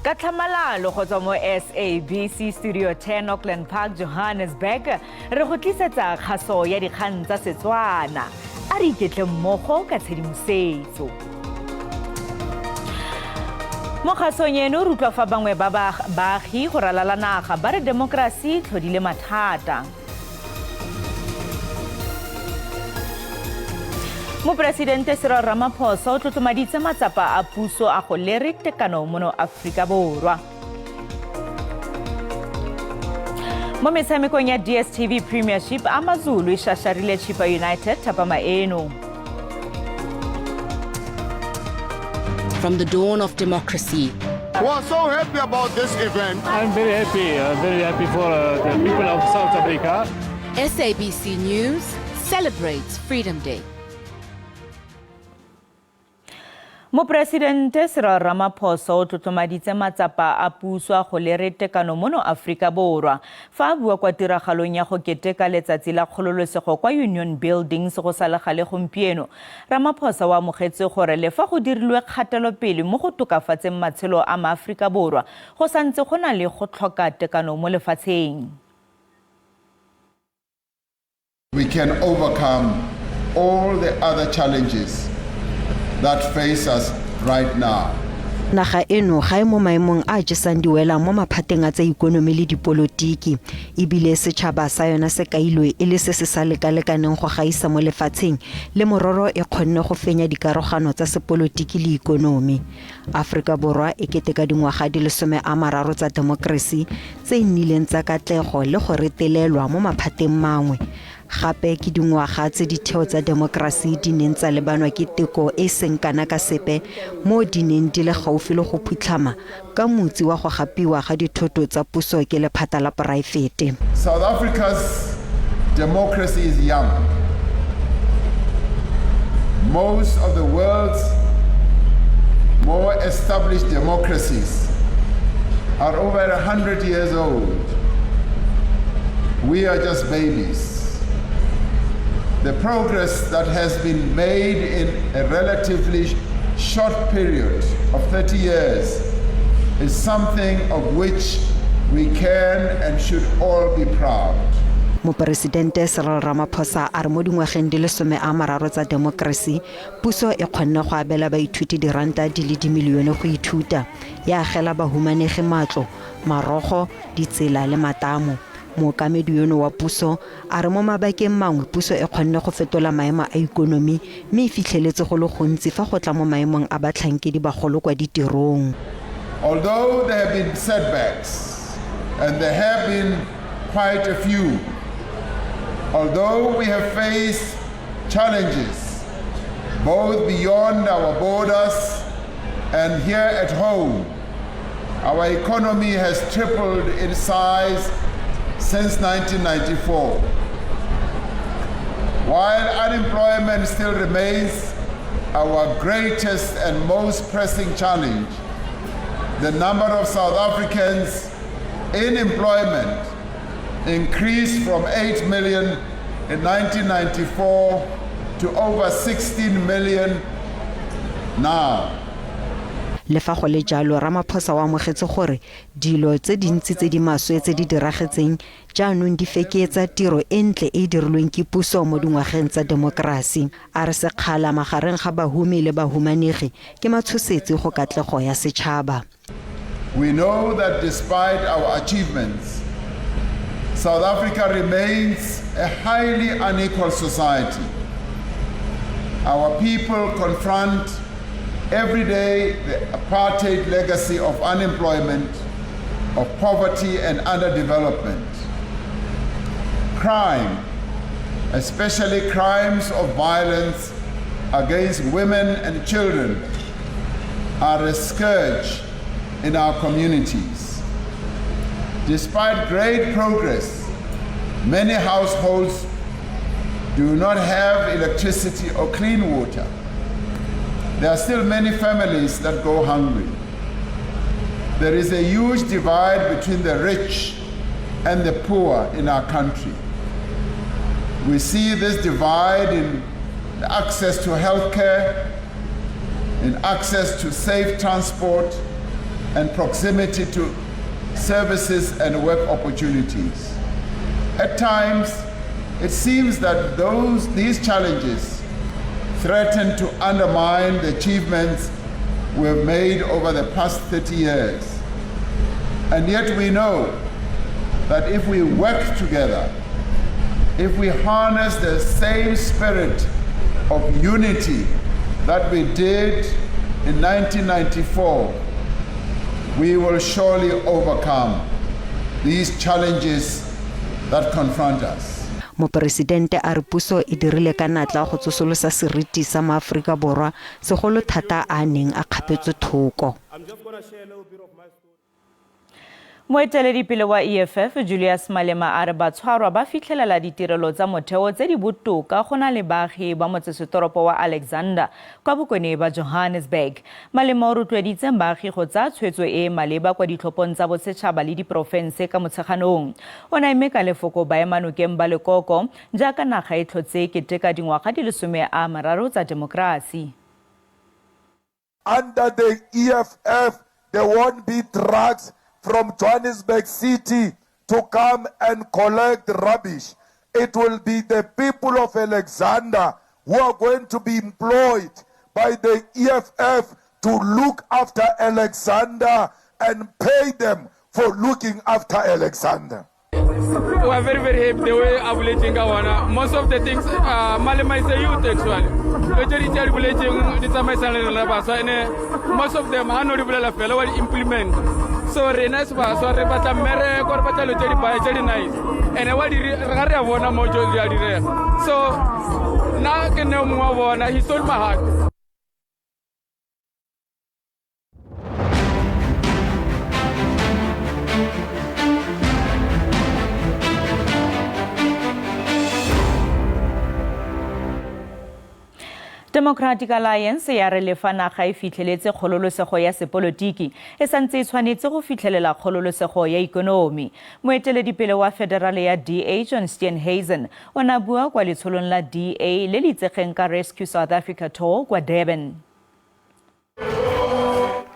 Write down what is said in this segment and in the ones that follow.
Ka tlhamalalo go tswa mo SABC Studio 10 Auckland Park, Johannesburg, re go tlisetsa kgaso ya dikgang tsa Setswana. A re iketle mmogo ka tshedimosetso. Mo kgasong eno re utlwa fa bangwe ba baagi go ralala naga ba re demokrasi tlhodile mathata. Moporesidente Cyril Ramaphosa o tlotlomaditse matsapa a puso a go lere tekano mono Aforika Borwa. Mo metshamekong ya DStv Premiership, AmaZulu e šašarile Chippa United thapama eno. From the dawn of democracy, We are so happy about this event. I'm very happy. I'm very happy for the people of South Africa. SABC News celebrates Freedom Day. Moporesidente Cyril Ramaphosa o tlotlomaditse matsapa a puso a go lere tekano mono Aforika Borwa. Fa a bua kwa tiragalong ya go keteka letsatsi la kgololosego kwa Union Buildings go sa le gale gompieno, Ramaphosa o amogetse gore le fa go dirilwe kgatelopele mo go tokafatseng matshelo a maAforika Borwa, go santse go na le go tlhoka tekano mo lefatsheng. We can overcome all the other challenges that face us right now. Naga eno ga e mo maemong a a jesang diwelang mo maphateng a tsa ikonomi le dipolotiki, e bile setšhaba sa yona se kailwe e le se se sa lekalekaneng go gaisa mo lefatsheng, le mororo e kgonne go fenya dikarogano tsa sepolotiki le ikonomi. Aforika Borwa e keteka dingwaga di le 30 tsa temokerasi tse e nnileng tsa katlego le go retelelwa mo maphateng mangwe. Gape ke dingwaga tse ditheo tsa demokrasi di neng tsa lebanwa ke teko e e seng kana ka sepe mo di neng di le gaufi le go phutlhama ka motsi wa go gapiwa ga dithoto tsa puso ke lephata la poraefete. South Africa's democracy is young. Most of the world's more established democracies are over 100 years old. We are just babies. The progress that has been made in a relatively short period of 30 years is something of which we can and should all be proud. Moporesidente Cyril Ramaphosa a re mo dingwageng di le 30 tsa demokrasi, puso e kgonne go abela baithuti diranta di le dimilione go ithuta, ya agela bahumanegi matlo, marogo, ditsela le matamo. Mookamedi yono wa puso a re mo mabakeng mangwe puso e kgonne go fetola maemo a ikonomi mme e fitlheletse go le gontsi fa go tla mo maemong a batlhankedi bagolo kwa ditirong. Although there have been setbacks, and there have been quite a few, although we have faced challenges both beyond our borders and here at home, our economy has tripled in size since 1994. While unemployment still remains our greatest and most pressing challenge, the number of South Africans in employment increased from 8 million in 1994 to over 16 million now. Le fa go le jalo, Ramaphosa o amogetse gore dilo tse dintsi tse di maswe tse di diragetseng jaanong di fekeetsa tiro e ntle e e dirilweng ke puso mo dingwageng tsa demokrasi. A re sekgala magareng ga bahumi le bahumanegi ke matshosetsi go katlego ya setšhaba. We know that despite our achievements, South Africa remains a highly unequal society. Our people confront every day the apartheid legacy of unemployment, of poverty and underdevelopment. Crime, especially crimes of violence against women and children, are a scourge in our communities. Despite great progress, many households do not have electricity or clean water. There are still many families that go hungry. There is a huge divide between the rich and the poor in our country. We see this divide in access to healthcare, in access to safe transport, and proximity to services and work opportunities. At times, it seems that these challenges threaten to undermine the achievements we have made over the past 30 years. And yet we know that if we work together, if we harness the same spirit of unity that we did in 1994, we will surely overcome these challenges that confront us. Moporesidente a re puso e dirile ka natla go tsosolosa seriti sa maAforika Borwa, segolo thata a neng a kgapetswe thoko. Moeteledipele wa EFF Julius Malema a re batshwarwa ba fitlhelela ditirelo tsa motheo tse di botoka go na le baagi ba motsesetoropo wa Alexander kwa bokone ba Johannesburg. Malema o rotloeditse baagi go tsaya tshwetso e e maleba kwa ditlhophong tsa bosetšhaba le diporofense ka Motsheganong. O ne a eme ka lefoko baemanokeng ba lekoko jaaka naga e tlhotse keteka dingwaga di le 30 tsa demokrasi. Under the EFF, there won't be drugs from Johannesburg City to come and collect rubbish. It will be the people of Alexander who are going to be employed by the EFF to look after Alexander and pay them for looking after Alexander. We are very, very happy the way I'm relating. Most of the things, Malema is a youth actually. Most of them are not implement. So rena se ba so re batla mmereko, re batla dilo tse di tse di nice, and wa di ga re a bona mo jo di a direga. So nna ke nne mongwe wa bona. He stole my heart. Democratic Alliance ya re le fa naga e fitlheletse kgololosego ya sepolotiki, e santse e tshwanetse go fitlhelela kgololosego ya ikonomi. Moeteledipele wa federale ya DA John Steenhuisen o ne a bua kwa letsholong la DA le le itsegeng ka Rescue South Africa Tour kwa Durban.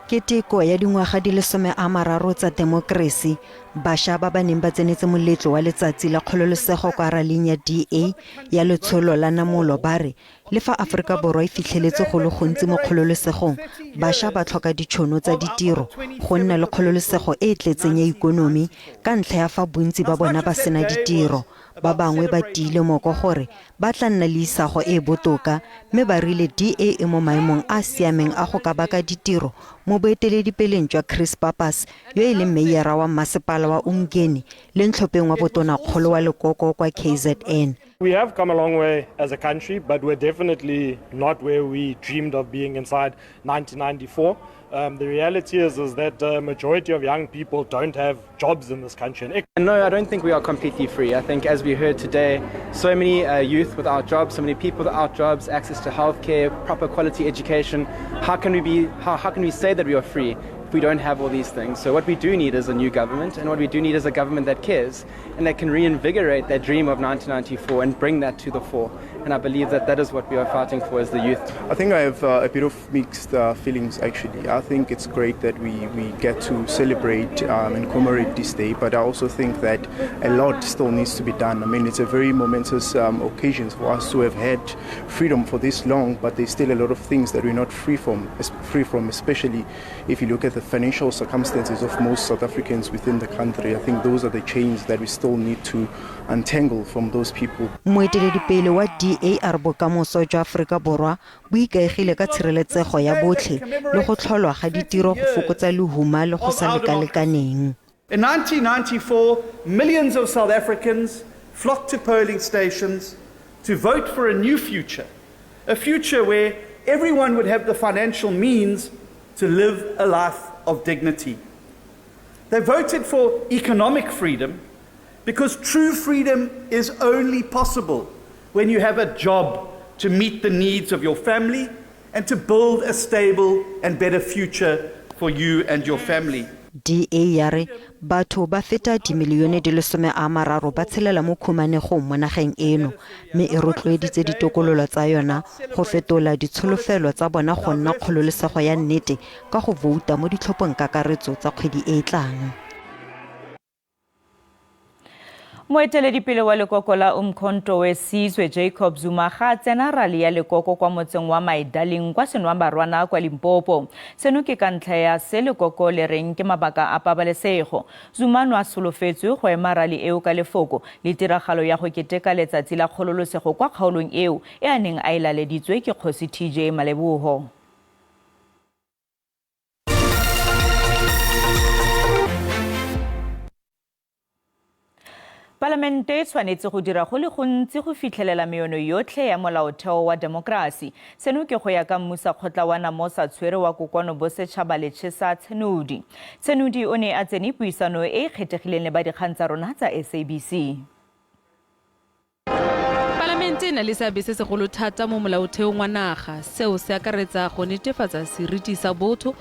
Keteko ya dingwaga di le 30 tsa temokerasi, bašwa ba ba neng ba tsenetse moletlo wa letsatsi la kgololosego kwa raling ya DA ya letsholo la namolo ba re le fa Aforika Borwa e fitlheletse go le gontsi mo kgololosegong, bašwa ba tlhoka ditšhono tsa ditiro go nna le kgololosego e e tletseng ya ikonomi ka ntlha ya fa bontsi ba bona ba sena ditiro. Ba bangwe ba tiile moko gore ba tla nna le isago e botoka, mme ba rile DA e mo maemong a siameng a go ka baka ditiro mo boeteledipeleng jwa Chris Pappas yo e leng meyara wa masepala wa Umgeni le ntlhopheng wa botonakgolo wa lekoko kwa KZN. We have come a long way as a country, but we're definitely not where we dreamed of being inside 1994. The reality is that the majority of young people don't have jobs in this country. And no, I don't think we are completely free. I think, as we heard today, so many youth without jobs, so many people without jobs, access to healthcare, proper quality education. How can we be? How can we say that we are free if we don't have all these things? So what we do need is a new government, and what we do need is a government that cares and that can reinvigorate that dream of 1994 and bring that to the fore. And I believe that that is what we are fighting for as the youth. I think I have a bit of mixed feelings, actually. I think it's great that we get to celebrate and commemorate this day, but I also think that a lot still needs to be done. I mean, it's a very momentous occasion for us to have had freedom for this long, but there's still a lot of things that we're not free from, especially if you look at the financial circumstances of most South Africans within the country. I think those are the chains that we still need to untangle from those people. Moeteledipele wa DA a re bokamoso jwa Aforika Borwa bo ikaegile ka tshireletsego ya botlhe le go tlholwa ga ditiro go fokotsa lehuma le go sa lekalekaneng. In 1994, millions of South Africans flocked to polling stations to vote for a new future, a future where everyone would have the financial means to live a life of dignity. They voted for economic freedom because true freedom is only possible when you have a job to meet the needs of your family and to build a stable and better future for you and your family. DA ya re Batho ba feta dimilione di le 30 ba tshelela mo khumanegong mo nageng eno, mme e rotloeditse ditokololo tsa yona go fetola ditsholofelo tsa bona go nna kgololesego ya nnete ka go vouta mo ditlhophong kakaretso tsa kgwedi e e tlang. Moeteledipele wa lekoko la Umkhonto we Sizwe Jacob Zuma ga a tsena rali ya lekoko kwa motseng wa Maidaling kwa Senwabarwana kwa Limpopo. Seno ke ka ntlha ya se lekoko le reng ke mabaka a pabalesego. Zuma no a solofetswe go ema rali eo ka lefoko le tiragalo ya go keteka letsatsi la kgololosego kwa kgaolong eo e a neng a e laleditswe ke Kgosi TJ Maleboho. Palamente e tshwanetse go dira go le gontsi go fitlhelela meono yotlhe ya molaotheo wa demokrasi. Seno ke go ya ka mmusakgotla wa Namosa Tshwere wa Kokoano Bosetšhaba Lechesa Tshenodi. Tshenodi o ne a tsene puisano e e kgethegileng le ba dikgang tsa rona tsa SABC. Palamente e na le seabe se segolo thata mo molaotheong wa naga. Seo se akaretsa go netefatsa seriti sa botho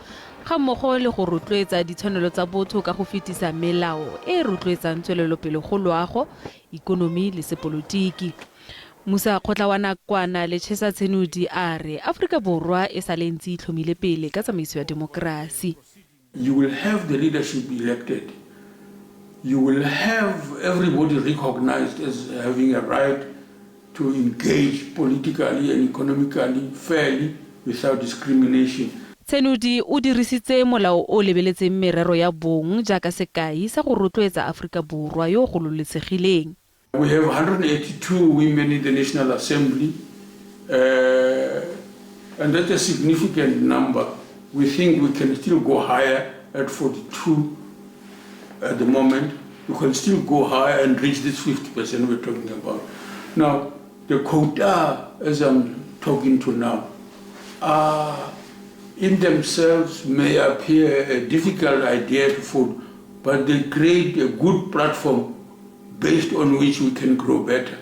ga mmogo le go rotloetsa ditshwanelo tsa botho ka go fetisa melao e e rotloetsang tswelelopele go loago, ikonomi le sepolotiki. Mmusakgotla wa nakwana Lechesa Tshenodi a re Aforika Borwa e sale ntse e itlhomile pele ka tsamaiso ya demokrasi. You will have the leadership elected. You will have everybody recognized as having a right to engage politically and economically fairly without discrimination. Tshenodi o dirisitse molao o o lebeletseng merero ya bong jaaka sekai sa go rotloetsa Aforika Borwa yo o gololesegileng. We have 182 women in the National Assembly, and that's a significant number. We think we can still go higher at 42 at the moment. We can still go higher and reach this 50% we're talking about. Now, the quota, as I'm talking to now, are in themselves may appear a difficult idea to follow, but they create a good platform based on which we can grow better.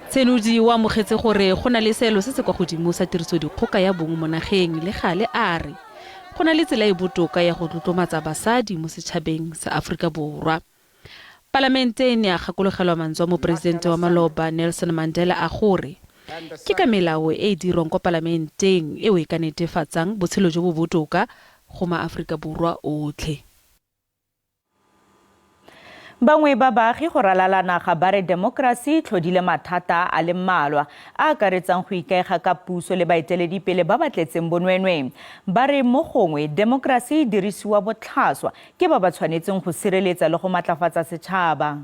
Tshenodi o amogetse gore go na le seelo se se kwa godimo sa tirisodikgoka ya bong mo nageng le gale a re go na le tsela e botoka ya go tlotlomatsa basadi mo setšhabeng sa Aforika Borwa. Palamente e ne ya gakologelwa mantswe a moporesidente wa maloba Nelson Mandela a gore ke ka melao e e dirwang kwa palamenteng eo e ka netefatsang botshelo jo bo botoka go maAforika Borwa otlhe. Bangwe ba baagi go ralala naga ba re demokrasi e tlhodile mathata a le mmalwa a akaretsang go ikaega ka puso le baeteledipele ba ba tletseng bonweenwee. Ba re mo gongwe demokrasi e dirisiwa botlhaswa ke ba ba tshwanetseng go sireletsa le go matlafatsa setšhaba.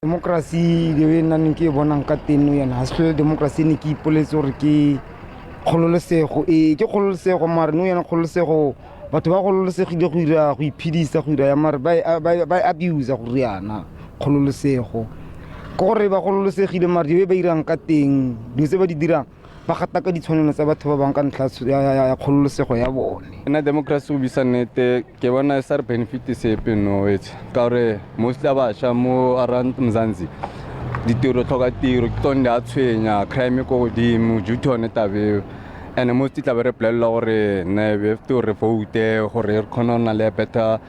Democracy the way nna neng ke e bonang ka teng nou yana, ga se tlhole democracy ne ke ipoletse gore ke kgololosego. Ee, ke kgololosego, mare nou yana kgololosego batho ba gololosegile go ira go iphedisa go ira ya, mare ba e abuse go riana kgololosego. Ke gore ba gololosegile, mare the way ba irang ka teng, dilo tse ba di dirang, ba gataka ditshwanelo tsa batho ba bangwe ka ntlha ya kgololosego ya bone. Nna democracy go bisa nnete ke bona e sa re benefit sepe no etse, ka gore mostly a bašwa mo around Mzansi ditiro tlhoka tiro ke tsone di a tshwenya, crime ko godimo due to yone tabeo. And most tla be re bolelelwa gore ne we have to re vote gore re kgone go nna le better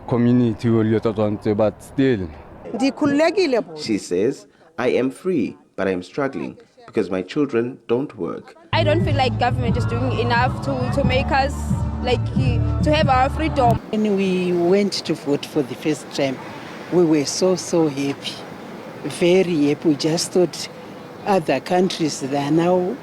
community o dilo tsa tshwanetse, but still. She says, I am free, but I am struggling because my children don't work. I don't feel like government is doing enough to make us like to have our freedom. When we went to vote for the first time, we were so happy, very happy. We just thought other countries that are now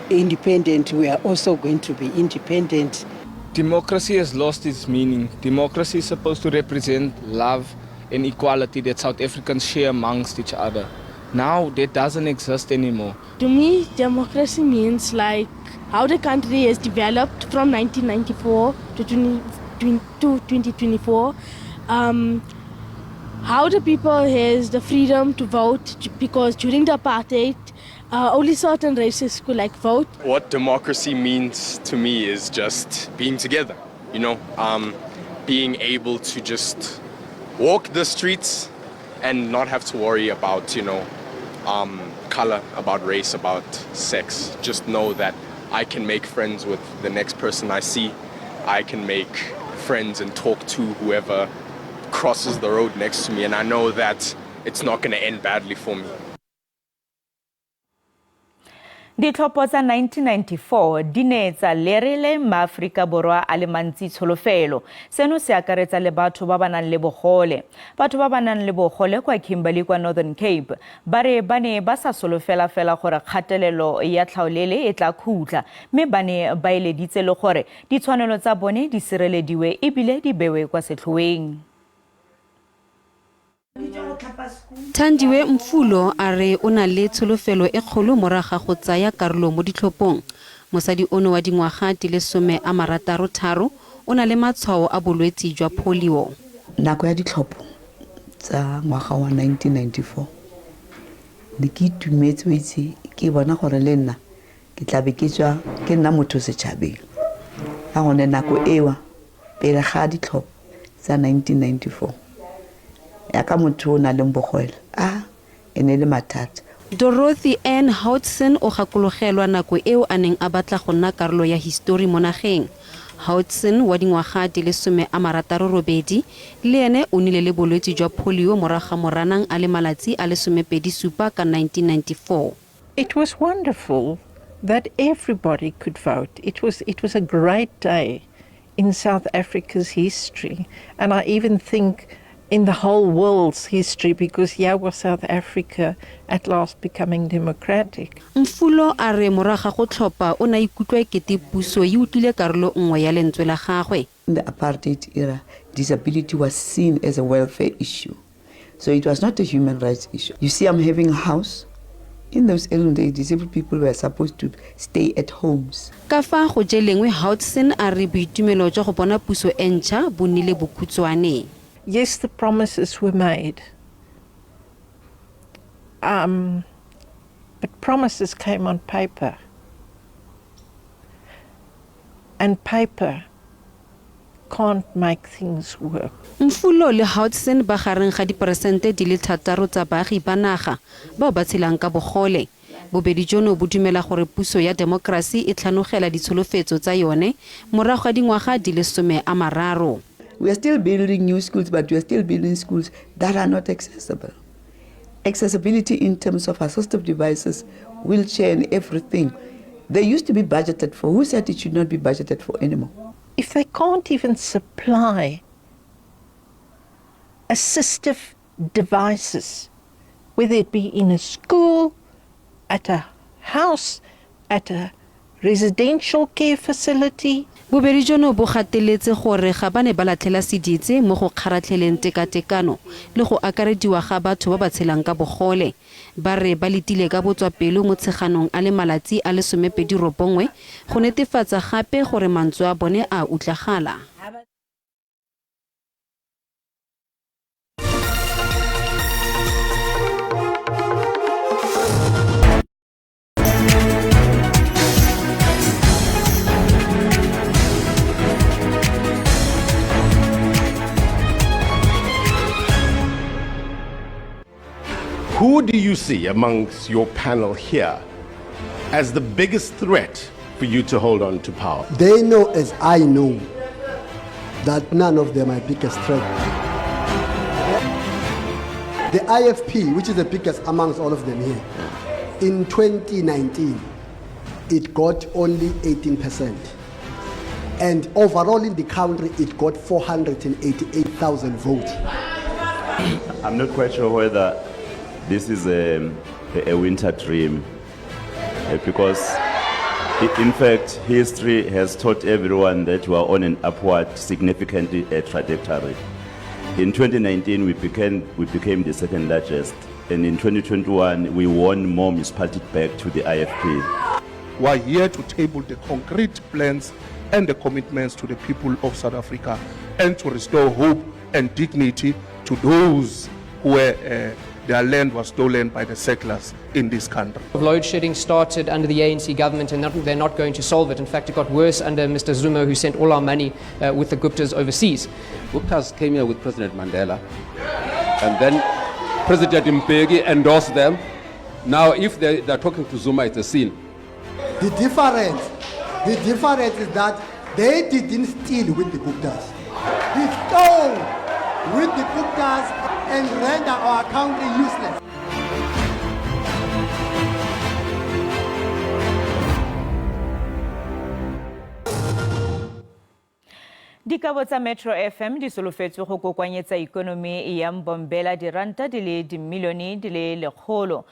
independent, we are also going to be independent. Democracy has lost its meaning. Democracy is supposed to represent love and equality that South Africans share amongst each other. Now that doesn't exist anymore. To me, democracy means like how the country has developed from 1994 to 2024. How the people has the freedom to vote, because during the apartheid, only certain races could like vote. What democracy means to me is just being together, you know, being able to just walk the streets and not have to worry about, you know, color, about race, about sex. Just know that I can make friends with the next person I see. I can make friends and talk to whoever crosses the road next to me, and I know that it's not going to end badly for me. Ditlhopho tsa 1994 di ne tsa lerele maAforika Borwa a le mantsi tsholofelo. Seno se akaretsa le batho ba ba nang le bogole. Batho ba ba nang le bogole kwa Kimberley kwa Northern Cape ba re ba ne ba sa solofela fela gore kgatelelo ya tlhaolele e tla khutla, mme ba ne ba eleditse le gore ditshwanelo tsa bone di sirelediwe ebile di bewe kwa setlhoeng. Thandiwe Mfulo a re o na le tsholofelo e kgolo morago ga go tsaya karolo mo ditlhophong. Mosadi ono wa dingwaga di le 63 o na le matshwao a bolwetsi jwa polio. Nako ya ditlhopho tsa ngwaga wa 1994 ne ke itumetse, o itse, ke bona gore le nna ke tla be ke tswa ke nna motho setšhabeng, ka gonne nako ewa pele ga ditlhopho tsa 1994 yaka motho o nang le bogole a e ne le mathata. Dorothy Ann Hodgson o gakologelwa nako eo a neng a batla go nna karolo ya histori mo nageng. Hodgson wa dingwaga di le 68 le ene o nnile le bolwetsi jwa polio morago ga Moranang a le malatsi a le 27 ka 1994. It was wonderful that everybody could vote. It was a great day in South Africa's history, and I even think in the whole world's history, because here was South Africa at last becoming democratic. Mfulo a re morago ga go tlhopha o ne a ikutlwa ekete puso e utlwile karolo nngwe ya lentswe la gagwe. In the apartheid era, disability was seen as a welfare issue. So it was not a human rights issue. You see, I'm having a house. In those early days, disabled people were supposed to stay at homes. Ka fa go jelengwe, Hodgson a re boitumelo jwa go bona puso e ntšha bo nnile bokhutshwane. Yes, the promises were made. But promises came on paper. And paper can't make things work. Mfulo le Hodgson ba gareng ga diperesente di le 6 tsa baagi ba naga bao ba tshelang ka bogole. Bobedi jono bo dumela gore puso ya demokrasi e tlhanogela ditsholofetso tsa yone morago ga dingwaga di le 30. We are still building new schools, but we are still building schools that are not accessible. Accessibility in terms of assistive devices, wheelchair and everything. They used to be budgeted for. Who said it should not be budgeted for anymore? If they can't even supply assistive devices, whether it be in a school, at a house, at a residential care facility. Bobedi jono bo gateletse gore ga ba ne ba latlhela seditse mo go kgaratlheleng tekatekano le go akarediwa ga batho ba ba tshelang ka bogole. Ba re ba letile ka botswapelo mo Tsheganong a le malatsi a le 29 go netefatsa gape gore mantswe a bone a utlwagala. Who do you see amongst your panel here as the biggest threat for you to hold on to power? They know, as I know, that none of them are biggest threat. The IFP, which is the biggest amongst all of them here, in 2019, it got only 18%. And overall in the country, it got 488,000 votes. I'm not quite sure whether this is a winter dream, because in fact history has taught everyone that we are on an upward significantly trajectory. In 2019 we became the second largest, and in 2021 we won more municipalities back to the IFP. We are here to table the concrete plans and the commitments to the people of South Africa, and to restore hope and dignity to those who were their land was stolen by the settlers in this country. Load shedding started under the ANC government, and they're not going to solve it. In fact, it got worse under Mr. Zuma, who sent all our money with the Guptas overseas. Guptas came here with President Mandela, and then President Mbeki endorsed them. Now, if they're talking to Zuma, it's a sin. The difference is that they didn't steal with the Guptas. He stole with the Guptas and render our country useless. Dikabo tsa Metro FM di solofetswe go kokoanyetsa ikonomi ya Mbombela diranta di le dimilione di le lekgolo.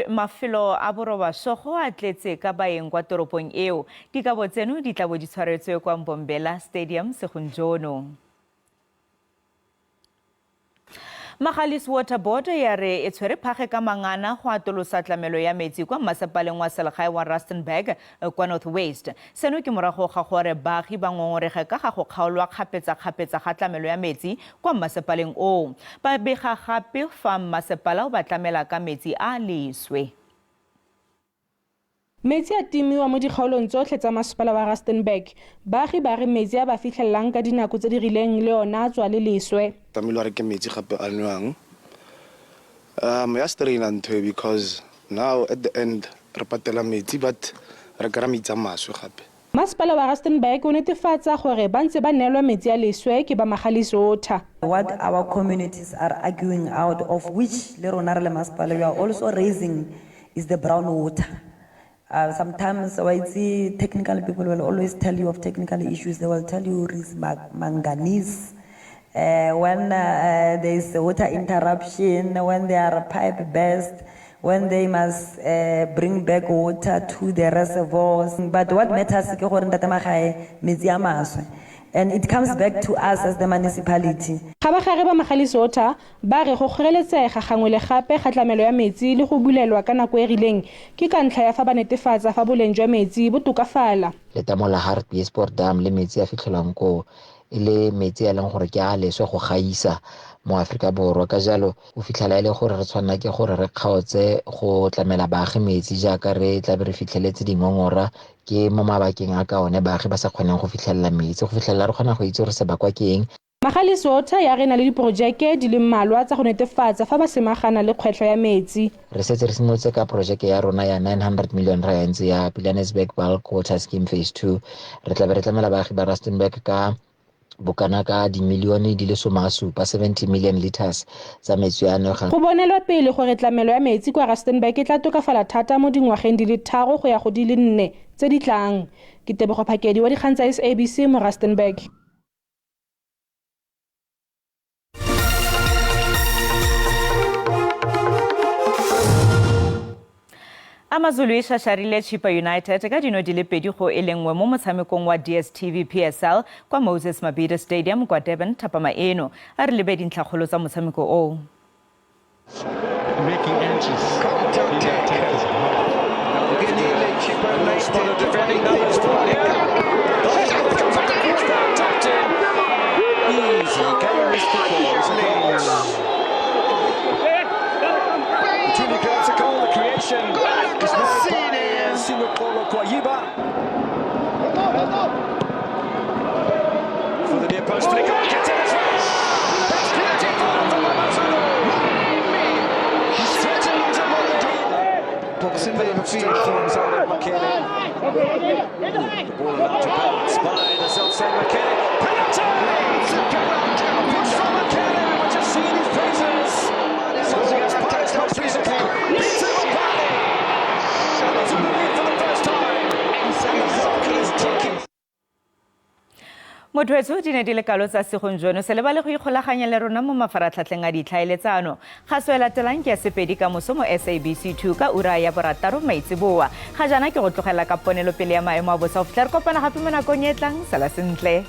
Mafelo a borobasogo a tletse ka baeng kwa toropong eo. Dikabo tseno di tla bo di tshwaretswe kwa Mbombela Stadium segonjono. Magalies Water Board ya re e tshwere phage ka mangana go atolosa tlamelo ya metsi kwa mmasepaleng wa selegae wa Rustenburg eh, kwa North West. Seno ke morago ga gore baagi ba ngongorege ka ga go kgaolwa kgapetsa-kgapetsa ga tlamelo ya metsi kwa mmasepaleng oo. Ba bega gape fa mmasepala o ba tlamela ka metsi a a leswe. Metsi a timiwa mo dikgaolong tsotlhe tsa masepala wa Rustenburg. Baagi ba re metsi a ba fitlhelelang ka dinako tse di rileng le ona a tswa le leswe. Tlamehile a reke metsi gape a nwewang. Ya strainer ntho e because now at the end re patela metsi but re kry-a metsi a maswe gape. Masepala wa Rustenburg o netefatsa gore ba ntse ba neelwa metsi a leswe ke ba Magalies Water. What our communities are arguing out of which le rona re le masepala we are also raising is the brown water. Uh, sometimes wa itse technical people will always tell you of technical issues. They will tell you is manganese. Uh, when uh, there is a water interruption, when there are pipe burst, when they must uh, bring back water to the reservoirs. But what matters ke gore ntate Magae metsi a maswe. And it comes back to us as the municipality. Kgabagare ba Magalies Water ba re go kgoreletsega gangwe le gape ga tlamelo ya metsi le go bulelwa ka nako e rileng ke ka ntlha ya fa ba netefatsa fa boleng jwa metsi bo tokafala. Letamo la Hartbeespoort Dam le metsi a fitlhelwang koo e le metsi a leng gore ke a leswe go gaisa mo Aforika Borwa. Ka jalo o fitlhela e le gore re tshwanela ke gore re kgaotse go tlamela baagi metsi jaaka re tlabe re fitlheletse dingongora ke mo mabakeng a ka one baagi ba sa kgoneng go fitlhelela metsi go fitlhelela re kgona go itse gore sebakwa ke eng. Magalies Water ya re na le diporojeke di le mmalwa tsa go netefatsa fa ba semagana le kgwetlho ya metsi. Re setse re simolotse ka porojeke ya rona ya 900 million rands ya Pilanesberg Bulk Water Scheme Phase 2. Re tlabe re tlamela baagi ba Rustenburg ka bokana ka dimilione di le 70, 70 million litres tsa metsi a nwegang. Go bonelwa pele gore tlamelo ya metsi kwa Rustenburg e tla tokafala thata mo dingwageng di le tharo go ya go di le nne tse di tlang. Ke Tebogo Phakedi wa dikgang tsa SABC mo Rustenburg. Amazulu e šašarile Chippa United ka dino di le pedi go e lengwe mo motshamekong wa DStv PSL kwa Moses Mabhida Stadium kwa Durban thapama eno. A re lebe dintlhakgolo tsa motshameko oo. Making inches. Easy game is football. The creation is made by Sinoxolo Kwayiba. For the near post flick on, gets it as well. That's beautiful from Amazulu. He's threatening to Box in the field from Zaleb Makele. The ball allowed to bounce by the self-same Makele. Penalty! Push from Makele, we're just singing his praises. Scoring as Pirates most recently. Peter Mopani. Amazulu lead for the first time. The clock is ticking. Motho di ne di le kalo tsa segong jono se lebale go ikgolaganya le rona mo mafaratlhatlheng a ditlhaeletsano. Kgaso e latelang ke ya sepedi ka moso mo SABC 2 ka ura ya borataro maitseboa. Ga jaana ke go tlogela ka ponelopele ya maemo a bosa go fitlha re kopana gape mo nakong e tlang. Sala sentle.